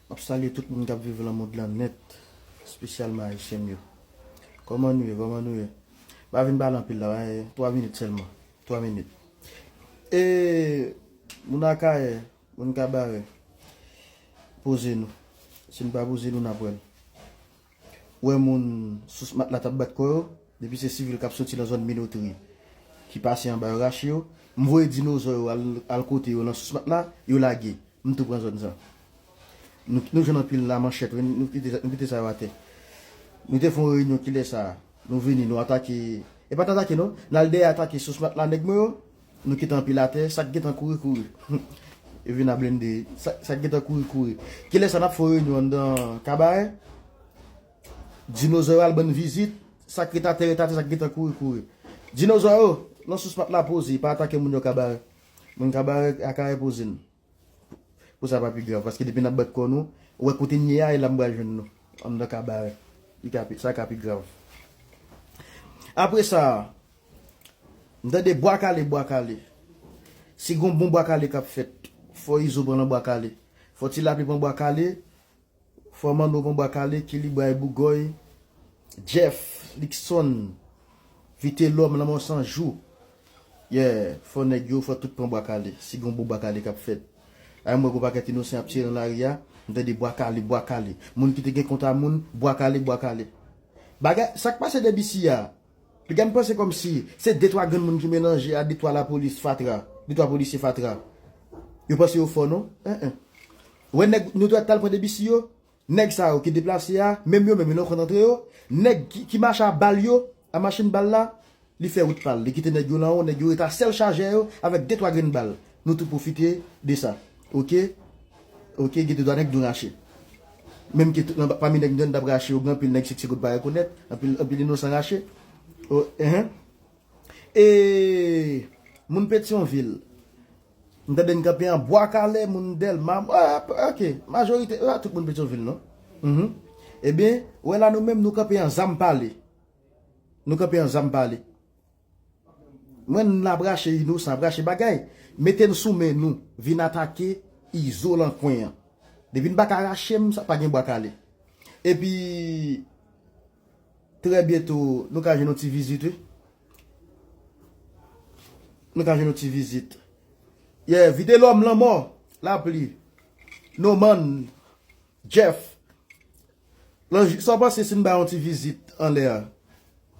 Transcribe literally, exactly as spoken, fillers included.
M ap salye tout moun k ap viv nan mond lan nèt, espesyalman Ayisyen m yo. Kòman nou ye? Kòman nou ye? M pa vin pale anpil la, twa minit sèlman. Twa minit. E, moun Akayè, moun Kabarè, poze nou. Si n pa poze nou, n ap wè l. Ou wè moun sous matla t ap bat kò yo, depi se sivil k ap soti nan zòn Minotri, ki pase anba yo rache yo, m voye dinozò yo al, al kote yo nan sous matla, yo lage. M tou pran zòn sa. Nou, nou jwenn anpil lamanchèt, wi, nou kite, nou kite sa yo atè. Nou te fè yon reyinyon kilè sa a. Nou vini, nou atake. E pa t atake, non. N al dèyè atake sous matla nèg mwen yo. Nou kite anpil atè. Sa k gentan kouri, kouri. Yo vin a blende. Sa, sa k gentan kouri, kouri. Kilè sa n ap fè yon reyinyon anndan Kabarè? Dinozò yo al ban n vizit. Sa k ret atè, ret atè, sa k gentan kouri, kouri. Dinozò yo, nan sous matla poze, pa atake moun yo Kabarè. Moun Kabarè, Akayè poze n. Pou sa pa pi grav, paske depi n ap bat kò nou, ou wè kote n ye a, e la m pral jwenn nou. Anndan Kabarè. Li ka pi, sa ka pi grav. Apre sa, m tande bwa kale, bwa kale. Si gon bon bwa kale k ap fèt, fò Izo pran nan bwa kale. Fò Ti Lapli pran bwa kale. Fò Manno pran bwa kale, Kilibray, Bougòy, Jeff, Luckson, Vitelòm, Lanmò San Jou. Yeah, fò nèg yo, fò tout pran bwa kale. Si gon bon bwa kale k ap fèt. Ay, m wè gon pakèt inosan ap tire nan lari a. M tande bwa kale, bwa kale. Moun ki te gen kont a moun, bwa kale, bwa kale. Bagay, sa k pase de bisi a? Piga m panse kòmsi se de twa grenn moun ki melanje a de twa lapolis fatra, de twa polisye fatra. Yo panse yo fò non? En, en. Wè nèg nou dwèt t al pran de bisi yo, nèg sa yo ki deplase a, menm yo menm yo nan kont antre yo, nèg ki, ki mache a bal yo, a machin bal la, li fè wout pa l. Li kite nèg yo nan wo, nèg yo ret a sèl chajè yo avèk de twa grenn bal. Nou tou pwofite de sa. Oke? Oke, gen de twa nèg nou rache. Menm ke tout nan, pami nèg nou t ap rache yo, gen anpil nèg Sexy Gold pa rekonèt, anpil, anpil inosan rache. O, enhen. E moun Petyonvil, m tande n kanpe an Bwa Kale, moun Dèlma, ah, oke, majorite, ah, tout moun Petyonvil, non? Mhm. Ebyen, wè la nou menm, nou kanpe an zam pale. Nou kanpe an zam pale. Mwen, n ap rache inosan, ap rache bagay. Mete n sou men nou, vin atake Izo lan kwen an. Depi n pa ka rache m, sa pa gen Bwa Kale. Epi, trè byento, nou ka jwenn yon ti vizit, wi. Nou ka jwenn yon ti vizit. Yeah, Vitelòm, Lanmò, Lapli, Noman, Jeff. Sa w panse si n bay yon ti vizit anlè a?